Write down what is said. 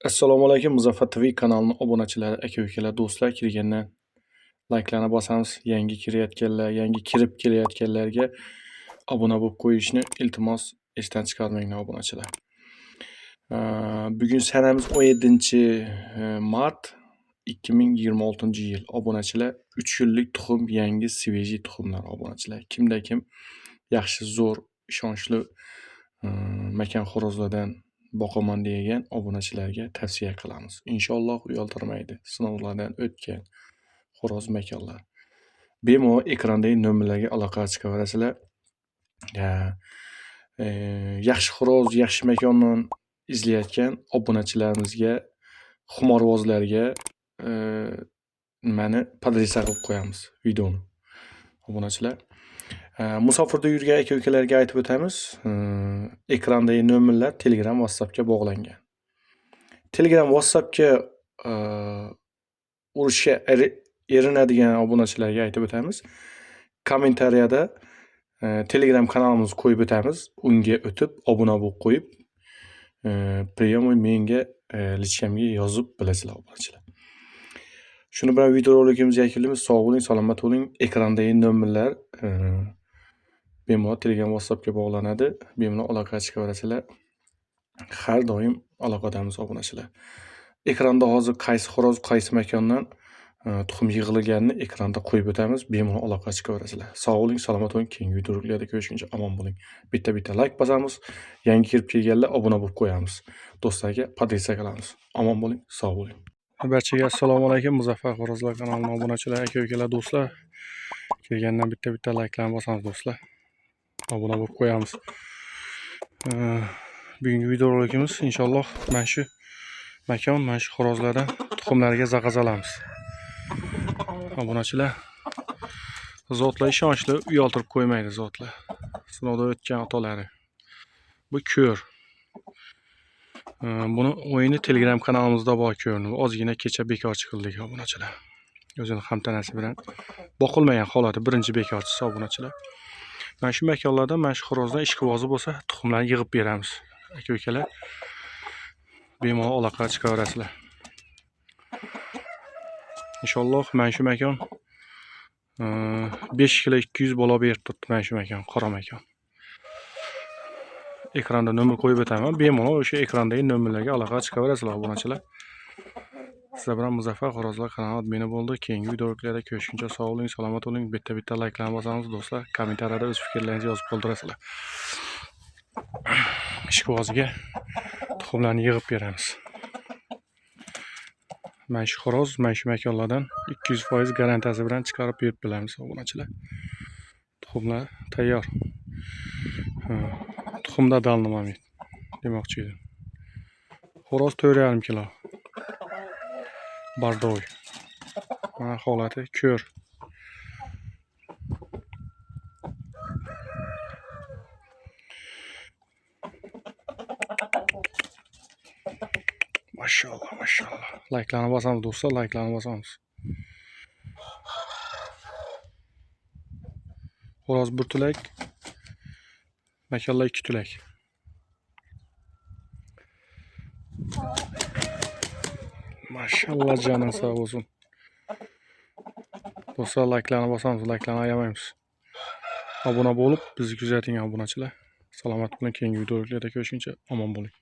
Assalomu alaykum Muzaffar TV kanalining obunachilari, aka-ukalar, do'stlar kirgandan layklarni bosamiz. Yangi kirayotganlar, yangi kirib kelayotganlarga obuna bo'lib qo'yishni iltimos esdan chiqarmanglar obunachilar. Bugun sanamiz 17 mart 2026-yil. Obunachilar, 3 yillik tuxum, yangi svejiy tuxumlar obunachilar. Kimda kim yaxshi, zo'r, ishonchli makan xo'rozlardan boqaman degan obunachilarga tavsiya qilamiz. Inshaalloh uyaltirmaydi. Sinovlardan o'tgan xo'roz makonlar. Bemalol ekrandagi nomerlarga aloqaga chiqaverasizlar. Yaxshi xo'roz, yaxshi makondan izlayotgan obunachilarimizga, xumorvozlarga nimani podresa qilib qo'yamiz videoni. Obunachilar. Musofirda yurgan aka-ukalarga aytib o'tamiz. Ekrandagi nomerlar Telegram, WhatsAppga bog'langan. Telegram, WhatsAppga urishga erinadigan obunachilarga aytib o'tamiz. Kommentariyada Telegram kanalimizni qo'yib o'tamiz. Unga o'tib, obuna bo'lib qo'yib, прямой menga личка mga yozib bilasizlar obunachilar. Shuni bilan videorolikimizni yakunlaymiz. Sog' bo'ling, salomat bo'ling. Ekrandagi nomerlar bemalol Telegram, WhatsAppga bog'lanadi. Bemalol aloqaga chiqaverasizlar. Har doim aloqadamiz obunachilar. Ekranda hozir qaysi xo'roz, qaysi makondan tuxum yig'ilganini ekranda qo'yib o'tamiz. Bemalol aloqaga chiqaverasizlar. Sog' bo'ling, salomat bo'ling. Keyingi videoroliklarda ko'rishguncha omon bo'ling. Bitta-bitta layk bosamiz. Yangi kirib kelganlar obuna bo'lib qo'yamiz. Do'stlarga podresa qilamiz. Omon bo'ling, sog' bo'ling. Barchaga assalomu alaykum. Muzaffar xo'rozlar kanalining obunachilari, aka-ukalar, do'stlar. Kelgandan bitta-bitta layklarni bosamiz do'stlar. Obuna bo'lib qo'yamiz. Bugungi videorolikimiz inshaalloh mana shu makon, mana shu xo'rozlardan tuxumlarga zakaz olamiz. Obunachilar, zotlar ishonchli, uyaltirib qo'ymaydi zotlar. Sinovdan o'tgan otalari. Bu ko'r. Buni o'yini Telegram kanalimizda bor ko'rinib. Ozgina kecha bekorchi qildik obunachilar. O'zini hamtanasi bilan boqilmagan holati birinchi bekorchisi obunachilar. Mana shu makonlardan, mana shu xo'rozdan ishqibozi bo'lsa, tuxumlarni yig'ib beramiz. Aka-ukalar, bemalol aloqaga chiqaverasizlar. Inshaalloh mana shu makon 5 kilo 200 bola berib turibdi mana shu makon, qora makon. Ekranda nomer qo'yib o'taman. Bemalol o'sha ekrandagi nomerlarga aloqaga chiqaverasizlar obunachilar. Sizlar bilan Muzaffar xo'rozlar kanali admini bo'ldi. Keyingi videolarda ko'rishguncha sog' bo'ling, salomat bo'ling. Bitta-bitta layklarni bosamiz do'stlar. Kommentariyada o'z fikrlaringizni yozib qoldirasizlar. Ishqiboziga tuxumlarni yig'ib beramiz. Mana shu xo'roz, mana shu makonlardan 200% garantiyasi bilan chiqarib berib bilamiz obunachilar. Tuxumlar tayyor. Tuxumda данный момент demoqchi edim. Xo'roz 4,5 kilo. Бордовый. Mana holati ko'r. Mashallah, mashallah. Layklarni bosamiz do'stlar, layklarni bosamiz. Xo'roz bir tulak, makonlar 2 tulak. Mashallah, joning sog' bo'lsin. Do'stlar, layklarni bosamiz, layklarni ayamaymiz. Obuna bo'lib, bizni kuzating obunachilar. Salomat bo'ling, keyingi videolarda ko'rishguncha omon bo'ling.